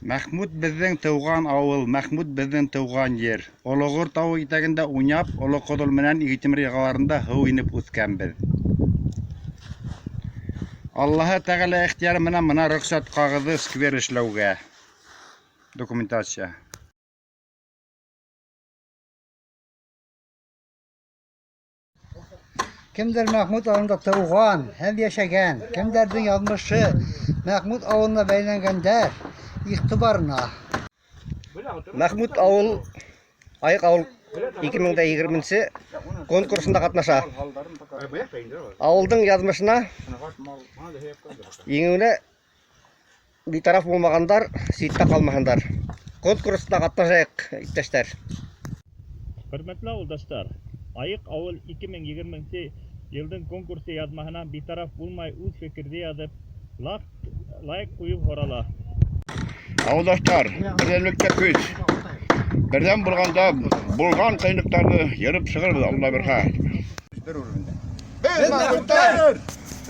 Мәхмүт беҙҙең тыуған ауыл, Мәхмүт беҙҙең тыуған ер. Олоғор тауы итәгендә уйнап, Оло Ҡоҙол менән Игитимер йылғаларында һыу инеп үҫкәнбеҙ. Аллаһы Тәғәлә ихтыяры менән мына рөхсәт ҡағыҙы сквер эшләүгә. Документация. Кемдәр Мәхмүт авылында тыуған һәм йәшәгән, кемдәрҙең яҙмышы Мәхмүт авылына бәйләнгәндәр иғтибарына. Мәхмүт авыл Айыҡ авыл 2020 нче конкурсында ҡатнаша. Ауылдың яҙмышына еңеүенә битараф булмағандар ситтә ҡалмаһындар. Конкурста ҡатнашайыҡ, иптәштәр. Хөрмәтле ауылдаштар, Айыҡ ауыл 2020 нче йылдың конкурсы яҙмаһына битараф булмай үҙ фекерҙе яҙып, лак, лайк ҡуйыу һорала. Ауылдаштар, берҙәмлектә көс. Берҙәм булғанда булған ҡыйынлыҡтарҙы йырып сығырбыҙ, Алла бирһә. Бер урында. Беҙ Мәхмүттәр!